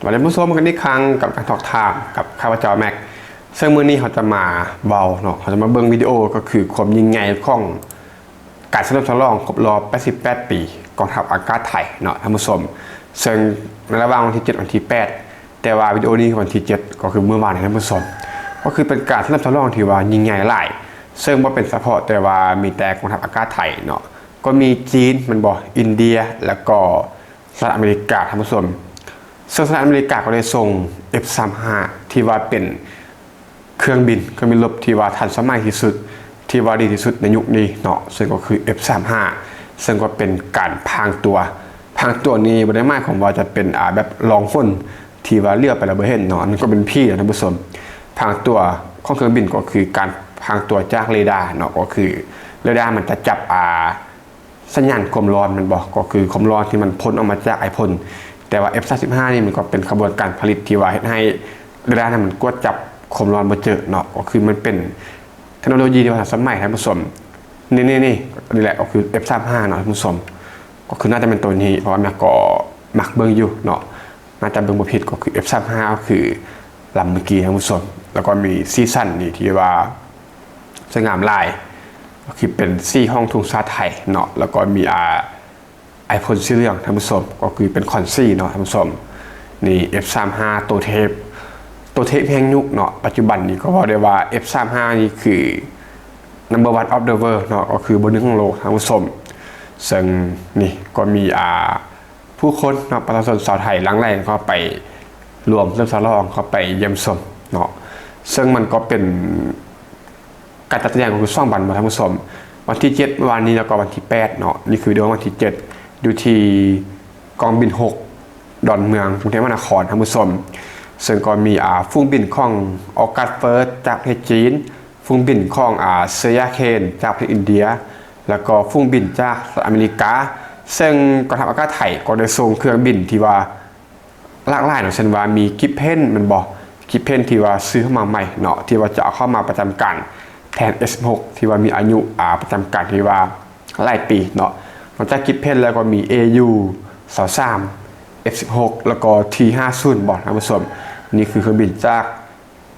ສະບາຍດີທ່ານຜູ້ຊົມກັນອີກຄັ້ງກັບການທອກທາມກັບຂ້າພະເຈົ້າແມັກ ເຊິ່ງມື້ນີ້ເຮົາຈະມາເວົ້າເນາະ ເຮົາຈະມາເບິ່ງວິດີໂອ ກໍຄືຄວາມຍິ່ງໃຫຍ່ຂອງການສະເຫຼີມສະຫຼອງຄົບຮອບແປດສິບແປດປີກອງທັບອາກາດໄທເນາະທ່ານຜູ້ຊົມ ເຊິ່ງໃນລະຫວ່າງວັນທີເຈັດ ວັນທີແປດ ແຕ່ວ່າວິດີໂອນີ້ຄືວັນທີເຈັດ ກໍຄືມື້ວານນີ້ທ່ານຜູ້ຊົມ ກໍຄືເປັນການສະເຫຼີມສະຫຼອງທີ່ວ່າຍິ່ງໃຫຍ່ຫຼາຍ ເຊິ່ງບໍ່ເປັນສະເພາະແຕ່ວ່າມີແຕ່ກອງທັບອາກາດໄທເນາະ ກໍມີຈີນແມ່ນບໍ່ ອິນເດຍ ແລ້ວກໍ ສະຫະລັດອາເມລິກາທ່ານຜູ້ຊົມ ເຊິ່ງສະຫະລັດອາເມລິກາກໍໄດ້ສົ່ງ ເອັຟສາມຫ້າ ທີ່ວ່າເປັນເຄື່ອງບິນ ເຄື່ອງບິນລົບທີ່ວ່າທັນສະໄໝທີ່ສຸດ ທີ່ວ່າດີທີ່ສຸດໃນຍຸກນີ້ເນາະ ເຊິ່ງກໍຄື ເອັຟສາມຫ້າ ເຊິ່ງກໍເປັນການພາງຕົວ ພາງຕົວນີ້ບໍ່ໄດ້ໝາຍຄວາມວ່າຈະເປັນ ອາ ແບບລ່ອງຝົນທີ່ວ່າຫຼຽວໄປແລ້ວບໍ່ເຫັນເນາະ ອັນນັ້ນກໍເປັນຜີນະທ່ານຜູ້ຊົມ ພາງຕົວຂອງເຄື່ອງບິນກໍຄືການພາງຕົວຈາກເຣດາເນາະ ກໍຄືເຣດາມັນຈະຈັບ ອາ ສັນຍານຄວາມຮ້ອນແມ່ນບໍ່ ກໍຄືຄວາມຮ້ອນທີ່ມັນພົ່ນອອກມາຈາກໄອພົ່ນ ແຕ່ວ່າ ເອັຟສາມສິບຫ້າ ນີ້ມັນກໍເປັນຂະບວນການຜະລິດທີ່ວ່າເຮັດໃຫ້ເຣດານັ້ນມັນກວດຈັບຄວາມຮ້ອນບໍ່ເຈີເນາະ ກໍຄືມັນເປັນເທັກໂນໂລຢີທີ່ວ່າທັນສະໄໝທ່ານຜູ້ຊົມ ນີ້ໆໆ ນີ້ແຫຼະກໍຄື ເອັຟສາມຫ້າ ເນາະທ່ານຜູ້ຊົມ ກໍຄືໜ້າຈະແມ່ນໂຕນີ້ ເພາະວ່າແມັກກໍມັກເບິ່ງຢູ່ເນາະ ໜ້າຈະເບິ່ງບໍ່ຜິດກໍຄື ເອັຟສາມຫ້າ ກໍຄືລຳເມື່ອກີ້ທ່ານຜູ້ຊົມ ແລ້ວກໍມີສີສັນນີ້ທີ່ວ່າ ສວຍງາມຫຼາຍ ກໍຄືເປັນສີຂອງທຸງຊາດໄທເນາະ ແລ້ວກໍມີ ອາ ໄອພົ່ນສີເຫຼືອງທ່ານຜູ້ຊົມ ກໍຄືເປັນຂອນສີເນາະທ່ານຜູ້ຊົມ ນີ້ ເອັຟສາມຫ້າ ໂຕເທບ ໂຕເທບແຫ່ງຍຸກເນາະ ປັດຈຸບັນນີ້ກໍເວົ້າໄດ້ວ່າ ເອັຟສາມຫ້າ ນີ້ຄື number one of the world ເນາະ ກໍຄືເບີໜຶ່ງຂອງໂລກທ່ານຜູ້ຊົມ ເຊິ່ງນີ້ກໍມີ ອາ ຜູ້ຄົນເນາະ ປະຊາຊົນຊາວໄທຫຼັ່ງໄຫຼເຂົ້າໄປລວມສະເຫຼີມສະຫຼອງ ເຂົ້າໄປຢ້ຽມຊົມເນາະ ເຊິ່ງມັນກໍເປັນການຈັດສະແດງກໍຄືສອງວັນເນາະທ່ານຜູ້ຊົມ ວັນທີເຈັດ ມື້ວານນີ້ ແລ້ວກໍວັນທີແປດເນາະ ນີ້ຄືວິດີໂອວັນທີເຈັດ ຢູ່ທີ່ກອງບິນຫົກ ດອນເມືອງ ກຸງເທບມະຫານະຄອນທ່ານຜູ້ຊົມ ເຊິ່ງກໍມີ ອາ ຝູງບິນຂອງ August First ຈາກປະເທດຈີນ ຝູງບິນຂອງ ອາ Sri Lanka ຈາກປະເທດອິນເດຍ ແລ້ວກໍຝູງບິນຈາກສະຫະລັດອາເມລິກາ ເຊິ່ງກອງທັບອາກາດໄທກໍໄດ້ສົ່ງເຄື່ອງບິນທີ່ວ່າຫຼາກຫຼາຍເນາະ ເຊັ່ນວ່າມີ Gripen ແມ່ນບໍ່ Gripen ທີ່ວ່າຊື້ເຂົ້າມາໃໝ່ເນາະ ທີ່ວ່າຈະເອົາເຂົ້າມາປະຈຳການແທນ ເອັຟສິບຫົກ ທີ່ວ່າມີອາຍຸ ອາ ປະຈຳການທີ່ວ່າຫຼາຍປີເນາະ ນອກຈາກ Gripen ແລ້ວກໍມີ ເອຢູ ຊາວສາມ ເອັຟສິບຫົກ ແລ້ວກໍ ທີ ຫ້າສິບ ບໍ່ທ່ານຜູ້ຊົມ ນີ້ຄືເຄື່ອງບິນຈາກ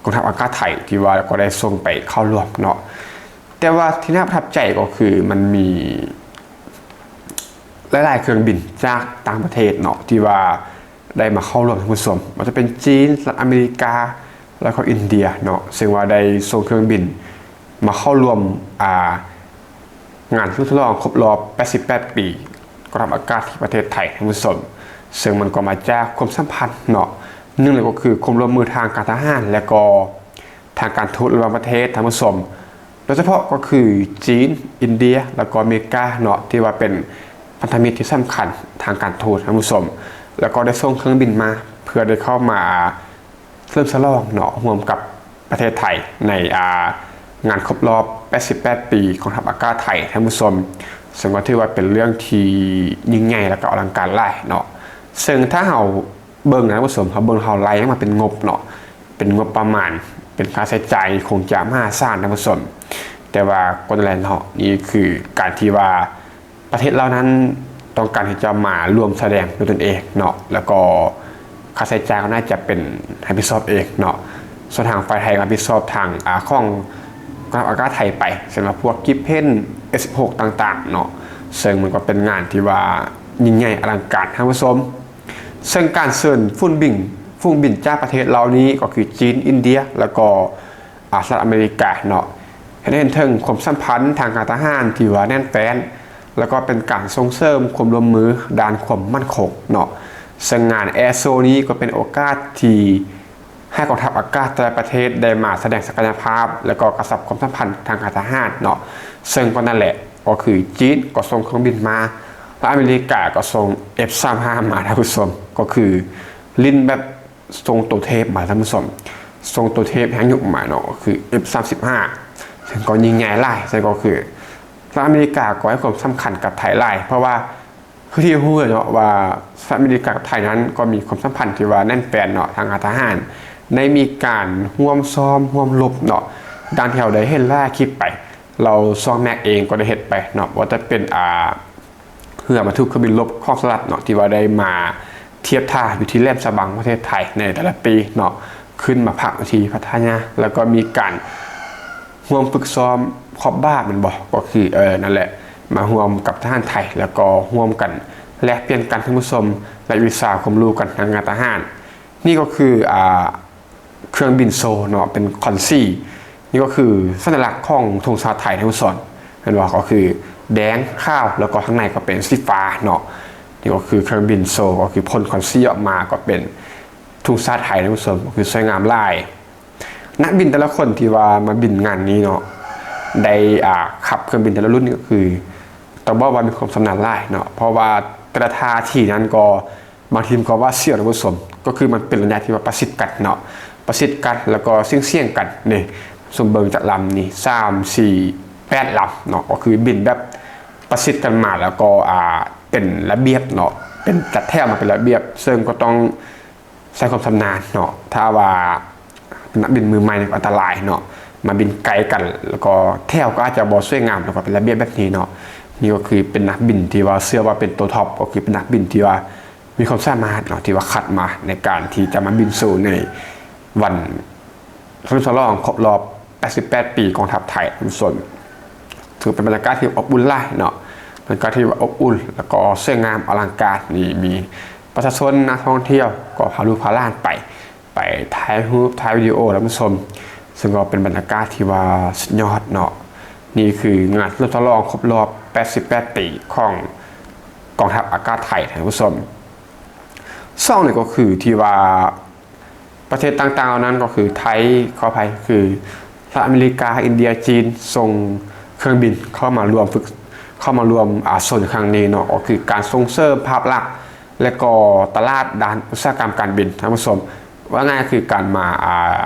ກອງທັບອາກາດໄທທີ່ວ່າກໍໄດ້ສົ່ງໄປເຂົ້າຮ່ວມເນາະ ແຕ່ວ່າທີ່ໜ້າປະທັບໃຈກໍຄືມັນມີຫຼາຍໆເຄື່ອງບິນຈາກຕ່າງປະເທດເນາະ ທີ່ວ່າໄດ້ມາເຂົ້າຮ່ວມທ່ານຜູ້ຊົມ ບໍ່ວ່າຈະເປັນຈີນ ສະຫະລັດອາເມລິກາ ແລ້ວກໍອິນເດຍເນາະ ເຊິ່ງວ່າໄດ້ສົ່ງເຄື່ອງບິນມາເຂົ້າຮ່ວມ ອາ ງານສະເຫຼີມສະຫຼອງຄົບຮອບແປດສິບແປດປີກອງທັບອາກາດທີ່ປະເທດໄທທ່ານຜູ້ຊົມ ເຊິ່ງມັນກໍມາຈາກຄວາມສຳພັນເນາະ ໜຶ່ງເລີຍກໍຄືຄວາມຮ່ວມມືທາງການທະຫານ ແລະກໍທາງການທູດລະຫວ່າງປະເທດທ່ານຜູ້ຊົມ ໂດຍສະເພາະກໍຄືຈີນ, ອິນເດຍ ແລະກໍອາເມລິກາເນາະ ທີ່ວ່າເປັນພັນທະມິດທີ່ສຳຄັນທາງການທູດທ່ານຜູ້ຊົມ ແລະກໍໄດ້ສົ່ງເຄື່ອງບິນມາ ເພື່ອໄດ້ເຂົ້າມາ ສະເຫຼີມສະຫຼອງເນາະ ຮ່ວມກັບປະເທດໄທໃນ ອາ ງານຄົບຮອບແປດສິບແປດປີກອງທັບອາກາດໄທທ່ານຜູ້ຊົມ ເຊິ່ງກໍຖືວ່າເປັນເລື່ອງທີ່ຍິ່ງໃຫຍ່ ແລະກໍອະລັງການຫຼາຍເນາະ ເຊິ່ງຖ້າເຮົາເບິ່ງນະທ່ານຜູ້ຊົມ ເຮົາເບິ່ງ ເຮົາໄລ່ອອກມາເປັນງົບເນາະ ເປັນງົບປະມານ ເປັນຄ່າໃຊ້ຈ່າຍ ຄົງຈະມະຫາສານທ່ານຜູ້ຊົມ ແຕ່ວ່າກໍນັ້ນແຫຼະເນາະ ນີ້ຄືການທີ່ວ່າ ປະເທດລາວນັ້ນຕ້ອງການທີ່ຈະມາຮ່ວມສະແດງດ້ວຍຕົນເອງເນາະ ແລ້ວກໍຄ່າໃຊ້ຈ່າຍກໍໜ້າຈະເປັນຮັບຜິດຊອບເອງເນາະ ສ່ວນທາງຝ່າຍໄທກໍຮັບຜິດຊອບທາງ ອາ ຂອງກອງທັບອາກາດໄທໄປ ເຊັ່ນວ່າພວກ Gripen ເອັຟສິບຫົກ ຕ່າງໆເນາະ ເຊິ່ງມັນກໍເປັນງານທີ່ວ່າຍິ່ງໃຫຍ່ອະລັງການທ່ານຜູ້ຊົມ ເຊິ່ງການເຊີນຝູງບິນ ຝູງບິນຈາກປະເທດເຫຼົ່ານີ້ກໍຄືຈີນ, ອິນເດຍ ແລ້ວກໍ ອາ ສະຫະລັດອາເມລິກາເນາະ ເຮັດໃຫ້ເຫັນເຖິງຄວາມສຳພັນທາງການທະຫານທີ່ວ່າແໜ້ນແຟ້ນ ແລ້ວກໍເປັນການສົ່ງເສີມຄວາມຮ່ວມມືດ້ານຄວາມໝັ້ນຄົງເນາະ ເຊິ່ງງານ Air Show ນີ້ກໍເປັນໂອກາດທີ່ໃຫ້ກອງທັບອາກາດແຕ່ລະປະເທດໄດ້ມາສະແດງສັກກະຍະພາບ ແລ້ວກໍກະຊັບຄວາມສຳພັນທາງການທະຫານເນາະ ເຊິ່ງກໍນັ້ນແຫຼະ ກໍຄືຈີນກໍສົ່ງເຄື່ອງບິນມາ ແລະອາເມລິກາກໍສົ່ງ ເອັຟສາມຫ້າ ມາ ທ່ານຜູ້ຊົມ ກໍຄືຫຼິ້ນແບບ ສົ່ງໂຕເທບມາທ່ານຜູ້ຊົມ ສົ່ງໂຕເທບແຫ່ງຍຸກມາເນາະ ຄື ເອັຟສາມສິບຫ້າ ເຊິ່ງກໍຍິ່ງໃຫຍ່ຫຼາຍ ເຊິ່ງກໍຄືສະຫະລັດອາເມລິກາກໍໃຫ້ຄວາມສຳຄັນກັບໄທຫຼາຍ ເພາະວ່າຄືທີ່ຮູ້ເນາະວ່າສະຫະລັດອາເມລິກາກັບໄທນັ້ນກໍມີຄວາມສຳພັນທີ່ວ່າແໜ້ນແຟ້ນເນາະ ທາງການທະຫານ ໄດ້ມີການຮ່ວມຊ້ອມຮ່ວມລົບເນາະ ດັ່ງທີ່ເຮົາໄດ້ເຫັນຫຼາຍຄລິບໄປ ແລ້ວຊ່ອງແມັກເອງກໍໄດ້ເຮັດໄປເນາະ ບໍ່ວ່າຈະເປັນ ອາ ເຮືອບັນທຸກເຄື່ອງບິນລົບຂອງສະຫະລັດເນາະ ທີ່ວ່າໄດ້ມາ ທຽບທ່າຢູ່ທີ່ແຫຼມສະບັງ ປະເທດໄທໃນແຕ່ລະປີເນາະ ຂຶ້ນມາພັກຢູ່ທີ່ພັດທະຍາ ແລ້ວກໍມີການຮ່ວມຝຶກຊ້ອມຄອບບ້າແມ່ນບໍ່ ກໍຄື ເອີ ນັ້ນແຫຼະ ມາຮ່ວມກັບທະຫານໄທ ແລ້ວກໍຮ່ວມກັນແລກປ່ຽນກັນທ່ານຜູ້ຊົມ ແລະ ວິຊາຄວາມຮູ້ກັນທາງການທະຫານ. ນີ້ກໍຄື ອ່າ ເຄື່ອງບິນໂຊເນາະ ເປັນຂອນສີ ນີ້ກໍຄືສັນຍະລັກຂອງທຸງຊາດໄທ ທ່ານຜູ້ຊົມ ເຫັນບໍ່ ກໍຄືແດງ ຂາວ ແລ້ວກໍທາງໃນກໍເປັນສີຟ້າເນາະ. ນີ້ກໍຄືເຄື່ອງບິນໂຊ ກໍຄືພົ່ນຂອນສີອອກມາກໍເປັນທຸງຊາດໄທ ທ່ານຜູ້ຊົມ ກໍຄືສວຍງາມຫຼາຍ. ນັກບິນແຕ່ລະຄົນທີ່ວ່າມາບິນງານນີ້ເນາະ ໄດ້ ອ່າ ຂັບເຄື່ອງບິນແຕ່ລະລຸ້ນນີ້ ກໍຄືຕ້ອງບອກວ່າມີຄວາມຊຳນານຫຼາຍເນາະ ເພາະວ່າແຕ່ລະທ່າທີ່ນັ້ນກໍ ບາງທີມັນກໍຫວາດສຽວ ທ່ານຜູ້ຊົມ ກໍຄືມັນເປັນໄລຍະທີ່ວ່າປະຊິດກັນເນາະ ປະຊິດກັນ ແລ້ວກໍສ່ຽງໆກັນນີ້. ຊົມເບິ່ງຈາກລຳນີ້ ສາມ ສີ່ ແປດລຳເນາະ ກໍຄືບິນແບບປະຊິດກັນມາ ແລ້ວກໍ ອ່າ ເປັນລະບຽບເນາະ ເປັນຈັດແຖວມາເປັນລະບຽບ ເຊິ່ງກໍຕ້ອງໃຊ້ຄວາມຊຳນານເນາະ. ຖ້າວ່າເປັນນັກບິນມືໃໝ່ນີ້ກໍອັນຕະລາຍເນາະ ມາບິນໃກ້ກັນ ແລ້ວກໍແຖວກໍອາດຈະບໍ່ສວຍງາມ ແລ້ວກໍເປັນລະບຽບແບບນີ້ເນາະ. ນີ້ກໍຄືເປັນນັກບິນທີ່ວ່າເຊື່ອວ່າເປັນໂຕທັອບ ກໍຄືເປັນນັກບິນທີ່ວ່າ ມີຄວາມສາມາດເນາະ ທີ່ວ່າຄັດມາໃນການທີ່ຈະມາບິນໂຊໃນວັນສະເຫຼີມສະຫຼອງຄົບຮອບແປດສິບແປດປີກອງທັບໄທ ທ່ານຜູ້ຊົມ. ຖືເປັນບັນຍາກາດທີ່ອົບອຸ່ນຫຼາຍເນາະ ບັນຍາກາດທີ່ວ່າອົບອຸ່ນ ແລ້ວກໍສວຍງາມອະລັງການ. ນີ້ມີປະຊາຊົນ ນັກທ່ອງທ່ຽວ ກໍພາລູກພາຫຼານໄປ ໄປຖ່າຍຮູບ ຖ່າຍວິດີໂອ ທ່ານຜູ້ຊົມ ເຊິ່ງກໍເປັນບັນຍາກາດທີ່ວ່າສຸດຍອດເນາະ. ນີ້ຄືງານສະເຫຼີມສະຫຼອງຄົບຮອບແປດສິບແປດປີຂອງກອງທັບອາກາດໄທ ທ່ານຜູ້ຊົມ. ສອງ ນີ້ກໍຄືທີ່ວ່າປະເທດຕ່າງໆເຫຼົ່ານັ້ນ ກໍຄືໄທ ຂໍອະໄພ ຄືສະຫະລັດອາເມລິກາ ອິນເດຍ ຈີນ ສົ່ງເຄື່ອງບິນເຂົ້າມາຮ່ວມຝຶກ ເຂົ້າມາຮ່ວມ ອາ ໂຊນຄັ້ງນີ້ເນາະ ກໍຄືການສົ່ງເສີມພາບລັກ ແລະກໍຕະຫຼາດດ້ານອຸດສາຫະກຳການບິນ ທ່ານຜູ້ຊົມ. ເວົ້າງ່າຍຄືການມາ ອ່າ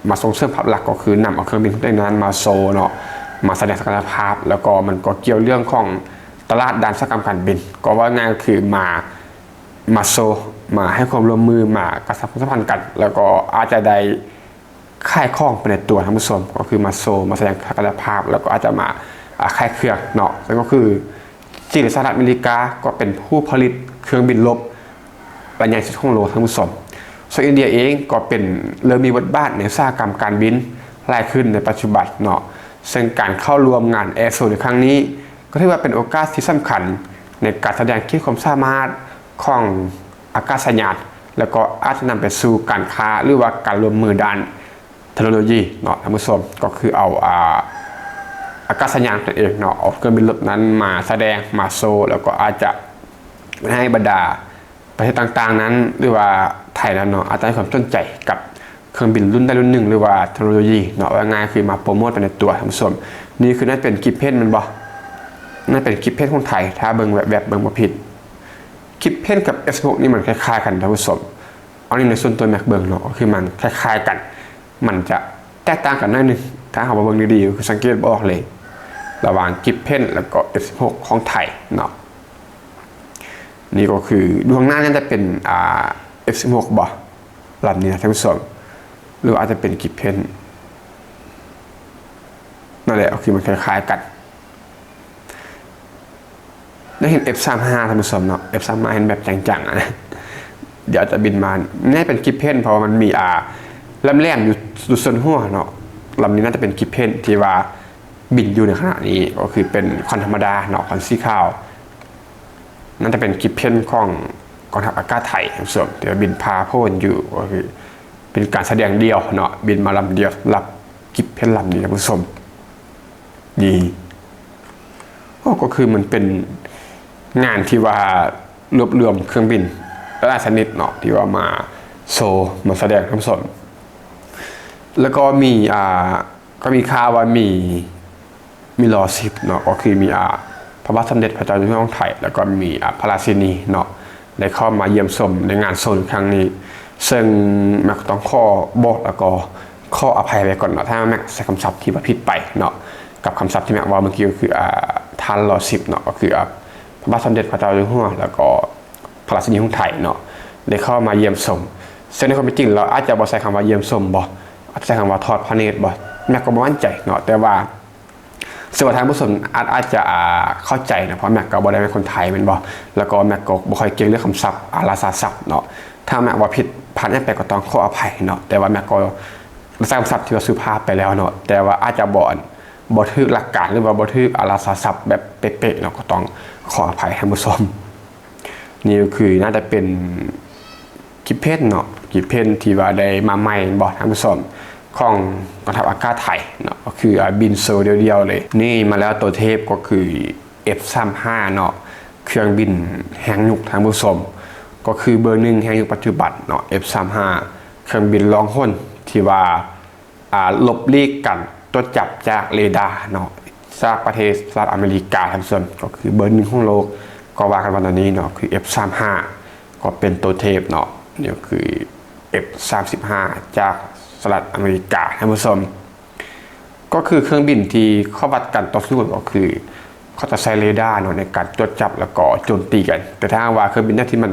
ມາສົ່ງເສີມພາບລັກ ກໍຄືນຳເອົາເຄື່ອງບິນພວກນີ້ນັ້ນມາໂຊເນາະ ມາສະແດງສັກກະຍະພາບ ແລ້ວກໍມັນກໍກ່ຽວເລື່ອງຂອງຕະຫຼາດດ້ານອຸດສາຫະກຳການບິນ ກໍເວົ້າງ່າຍຄືມາ ມາໂຊ ມາໃຫ້ຄວາມຮ່ວມມື ມາກະຊັບຄວາມສຳພັນກັນ ແລ້ວກໍອາດຈະໄດ້ຂາຍຂອງໄປໃນຕົວ ທ່ານຜູ້ຊົມ ກໍຄືມາໂຊ ມາສະແດງສັກກະຍະພາບ ແລ້ວກໍອາດຈະມາ ອາ ຂາຍເຄື່ອງເນາະ. ເຊິ່ງກໍຄືຈີນ ແລະ ສະຫະລັດອາເມລິກາ ກໍເປັນຜູ້ຜະລິດເຄື່ອງບິນລົບ ລາຍໃຫຍ່ສຸດຂອງໂລກ ທ່ານຜູ້ຊົມ. ສ່ວນອິນເດຍເອງກໍເປັນ ເລີ່ມມີບົດບາດໃນອຸດສາຫະກຳການບິນຫຼາຍຂຶ້ນໃນປັດຈຸບັນເນາະ. ເຊິ່ງການເຂົ້າຮ່ວມງານແອໂຊໃນຄັ້ງນີ້ ກໍຖືວ່າເປັນໂອກາດທີ່ສຳຄັນໃນການສະແດງຂີດຄວາມສາມາດຂອງອາກາດສະຍານ ແລ້ວກໍອາດຈະນຳໄປສູ່ການຄ້າ ຫຼືວ່າການຮ່ວມມືດ້ານເທັກໂນໂລຢີເນາະ ທ່ານຜູ້ຊົມ. ກໍຄືເອົາ ອາ ອາກາດສະຍານຕົນເອງເນາະ ເອົາເຄື່ອງບິນລົບນັ້ນມາສະແດງ ມາໂຊ ແລ້ວກໍອາດຈະ ໃຫ້ບັນດາປະເທດຕ່າງໆນັ້ນ ຫຼືວ່າໄທນັ້ນເນາະ ອາດຈະໃຫ້ຄວາມສົນໃຈກັບເຄື່ອງບິນລຸ້ນໃດລຸ້ນໜຶ່ງ ຫຼືວ່າເທັກໂນໂລຢີເນາະ ເວົ້າງ່າຍຄືມາໂປຣໂມດໄປໃນຕົວ ທ່ານຜູ້ຊົມ. ນີ້ຄືໜ້າຈະເປັນກິບເພນແມ່ນບໍ່? ໜ້າຈະເປັນກິບເພນຂອງໄທ ຖ້າເບິ່ງແວບໆ ເບິ່ງບໍ່ຜິດ. ກິບເພນກັບເອັບສິບຫົກນີ້ມັນຄ້າຍໆກັນ ທ່ານຜູ້ຊົມ. ເອົານີ້ໃນສ່ວນຕົວແມັກເບິ່ງເນາະ ກໍຄືມັນຄ້າຍໆກັນ ມັນຈະແຕກຕ່າງກັນໜ້ອຍໜຶ່ງ ຖ້າເຮົາມາເບິ່ງດີໆ ກໍຄືສັງເກດບໍ່ອອກເລີຍ ລະຫວ່າງກິບເພນ ແລ້ວກໍເອັບສິບຫົກຂອງໄທເນາະ. ນີ້ກໍຄື ດູຂ້າງໜ້າໜ້າຈະເປັນ ອ່າ ເອັບສິບຫົກບໍ່ ລຳນີ້ນະທ່ານຜູ້ຊົມ ຫຼືອາດຈະເປັນກິບເພນ ນັ້ນແຫຼະ ກໍຄືມັນຄ້າຍໆກັນ. ໄດ້ເຫັນເອັບສາມຫ້າ ທ່ານຜູ້ຊົມເນາະ ເອັບສາມຫ້າເຫັນແບບຈັງໆ ອະ ດຽວອາດຈະບິນມາ ນີ້ເປັນກິບເພນ ເພາະວ່າມັນມີ ອ່າ ແຫຼມໆຢູ່ ຢູ່ສ່ວນຫົວເນາະ. ລຳນີ້ໜ້າຈະເປັນກິບເພນທີ່ວ່າບິນຢູ່ໃນຂະນະນີ້ ກໍຄືເປັນຄວັນທຳມະດາເນາະ ຄວັນສີຂາວ. ໜ້າຈະເປັນກິບເພນຂອງກອງທັບອາກາດໄທ ທ່ານຜູ້ຊົມ ທີ່ວ່າບິນຜ່າໂພນຢູ່ ກໍຄືເປັນການສະແດງດ່ຽວເນາະ ບິນມາລຳດຽວສຳລັບກິບເພນລຳນີ້ ທ່ານຜູ້ຊົມ. ນີ້ ໂອ້ ກໍຄືມັນເປັນງານທີ່ວ່າລວບລວມເຄື່ອງບິນຫຼາຍຊະນິດເນາະ ທີ່ວ່າມາໂຊ ມາສະແດງ ທ່ານຜູ້ຊົມ. ແລ້ວກໍມີ ອ່າ ກໍມີຂ່າວວ່າມີ ມີລໍສິບເນາະ ກໍຄືມີ ອ່າ ພະບາດສົມເດັດພະເຈົ້າຢູ່ຫົວຂອງໄທ ແລ້ວກໍມີ ອ່າ ພະລາຊິນີເນາະ ໄດ້ເຂົ້າມາຢ້ຽມຊົມໃນງານໂຊນຄັ້ງນີ້. ເຊິ່ງແມັກຕ້ອງຂໍບອກ ແລ້ວກໍຂໍອະໄພໄວ້ກ່ອນເນາະ ຖ້າແມັກໃຊ້ຄຳສັບທີ່ວ່າຜິດໄປເນາະ ກັບຄຳສັບທີ່ແມັກເວົ້າເມື່ອກີ້ ກໍຄື ອ່າ ທ່ານລໍສິບເນາະ ກໍຄື ອ່າ ພະບາດສົມເດັດພະເຈົ້າຢູ່ຫົວ ແລ້ວກໍພະລາຊິນີຂອງໄທເນາະ ໄດ້ເຂົ້າມາຢ້ຽມຊົມ. ເຊິ່ງໃນຄວາມເປັນຈິງແລ້ວ ອາດຈະບໍ່ໃຊ້ຄຳວ່າຢ້ຽມຊົມບໍ ອາດຈະໃຊ້ຄຳວ່າທອດພະເນດບໍ ແມັກກໍບໍ່ໝັ້ນໃຈເນາະ ແຕ່ວ່າ ເຊື່ອວ່າທ່ານຜູ້ຊົມອາດ ອາດຈະ ອ່າ ເຂົ້າໃຈເນາະ ເພາະແມັກກໍບໍ່ໄດ້ເປັນຄົນໄທແມ່ນບໍ່? ແລ້ວກໍແມັກກໍບໍ່ຄ່ອຍເກັ່ງເລື່ອງຄຳສັບ ອ່າ ລາຊາສັບເນາະ. ຖ້າແມັກເວົ້າຜິດພາດຫຍັງໄປກໍຕ້ອງຂໍອະໄພເນາະ, ແຕ່ວ່າແມັກກໍໄດ້ໃຊ້ຄຳສັບທີ່ວ່າສຸພາບໄປແລ້ວເນາະ, ແຕ່ວ່າອາດຈະບໍ່ ບໍ່ຖືກຫຼັກການ ຫຼືວ່າບໍ່ຖືກ ອ່າ ລາຊາສັບແບບເປະໆເນາະ, ກໍຕ້ອງຂໍອະໄພທ່ານຜູ້ຊົມ. ນີ້ກໍຄືໜ້າຈະເປັນ ກິບເພັນເນາະ, ກິບເພັນທີ່ວ່າໄດ້ມາໃໝ່ແມ່ນບໍ່ທ່ານຜູ້ຊົມ ຂອງກອງທັບອາກາດໄທເນາະ, ກໍຄື ອ່າ ບິນໂຊດຽວໆເລີຍ. ນີ້ມາແລ້ວ ໂຕເທບກໍຄື ເອັບສາມຫ້າເນາະ, ເຄື່ອງບິນແຮງຍົກທ່ານຜູ້ຊົມ, ກໍຄືເບີໜຶ່ງແຮງຍົກປັດຈຸບັນເນາະ ເອັບສາມຫ້າ, ເຄື່ອງບິນລ່ອງຫົນທີ່ວ່າ ອ່າ ຫຼົບຫຼີກການກວດຈັບຈາກເຣດ້າເນາະ ຈາກປະເທດສະຫະລັດອາເມລິກາທ່ານຜູ້ຊົມ, ກໍຄືເບີໜຶ່ງຂອງໂລກ ກໍວ່າກັນວ່າແນວນີ້ເນາະ, ຄື ເອັບສາມຫ້າ ກໍເປັນໂຕເທບເນາະ, ນີ້ກໍຄື ເອັບສາມສິບຫ້າ ຈາກສະຫະລັດອາເມລິກາທ່ານຜູ້ຊົມ. ກໍຄືເຄື່ອງບິນທີ່ເຂົາວັດການຕໍ່ສູ້ ກໍຄືເຂົາຈະໃຊ້ເຣດ້າເນາະ ໃນການກວດຈັບ ແລ້ວກໍໂຈມຕີກັນ, ແຕ່ຖ້າຫາກວ່າເຄື່ອງບິນໃດທີ່ມັນ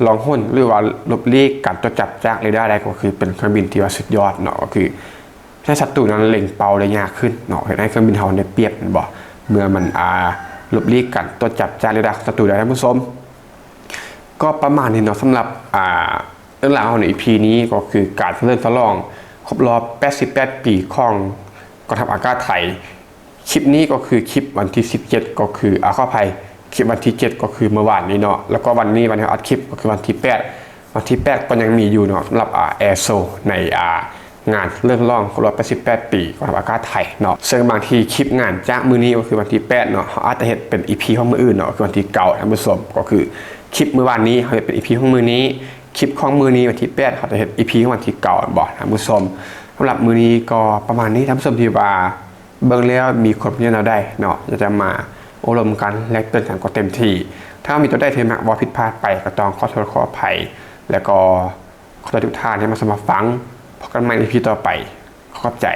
ລ່ອງຫົນ ຫຼືວ່າຫຼົບຫຼີກການກວດຈັບຈາກເຣດ້າໄດ້ ກໍຄືເປັນເຄື່ອງບິນທີ່ວ່າສຸດຍອດເນາະ, ກໍຄືໃຫ້ສັດຕູນັ້ນເລັງເປົ້າໄດ້ຍາກຂຶ້ນເນາະ, ເຮັດໃຫ້ເຄື່ອງບິນເຮົາໄດ້ປຽບແມ່ນບໍ່ ເມື່ອມັນ ອ່າ ຫຼົບຫຼີກການກວດຈັບຈາກເຣດ້າຂອງສັດຕູໄດ້ທ່ານຜູ້ຊົມ. ກໍປະມານນີ້ເນາະ ສຳລັບ ອ່າ ເລື່ອງລາວໃນອີພີນີ້ ກໍຄືການສະເຫຼີມສະຫຼອງຄົບຮອບແປດສິບແປດປີຂອງກອງທັບອາກາດໄທ. ຄລິບນີ້ກໍຄືຄລິບວັນທີສິບເຈັດ ກໍຄື ອ່າ ຂໍອະໄພ ຄລິບວັນທີເຈັດ ກໍຄືມື້ວານນີ້ເນາະ, ແລ້ວກໍວັນນີ້ ວັນທີ່ເຮົາອັດຄລິບ ກໍຄືວັນທີແປດ, ວັນທີແປດກໍຍັງມີຢູ່ເນາະ ສຳລັບ ອ່າ ແອໂຊ ໃນ ອ່າ ງານສະເຫຼີມສະຫຼອງຄົບຮອບແປດສິບແປດປີກອງທັບອາກາດໄທເນາະ. ເຊິ່ງບາງທີຄລິບງານຈາກມື້ນີ້ ກໍຄືວັນທີແປດເນາະ ເຮົາອາດຈະເຮັດເປັນອີພີຂອງມື້ອື່ນເນາະ, ຄືວັນທີເກົ້າ ທ່ານຜູ້ຊົມ, ກໍຄືຄລິບມື້ວານນີ້ເຮົາເຮັດເປັນອີພີຂອງມື້ນີ້, ຄລິບຂອງມື້ນີ້ວັນທີແປດ ເຮົາຈະເຮັດອີພີຂອງວັນທີເກົ້າ ແມ່ນບໍ່ທ່ານຜູ້ຊົມ? ສຳລັບມື້ນີ້ກໍປະມານນີ້ ທ່ານຜູ້ຊົມທີ່ວ່າເບິ່ງແລ້ວມີຄວາມຄິດເຫັນແນວໃດເນາະ, ຢາກຈະມາໂອ້ລົມກັນ ແລກປ່ຽນກັນກໍເຕັມທີ່. ຖ້າມີຕົວໃດທີ່ແມັກເວົ້າຜິດພາດໄປ ກໍຕ້ອງຂໍໂທດຂໍອະໄພ ແລ້ວກໍຂອບໃຈທຸກທ່ານທີ່ມາຊົມມາຟັງ. ພົບກັນໃໝ່ໃນອີພີຕໍ່ໄປ. ຂໍຂອບໃຈ.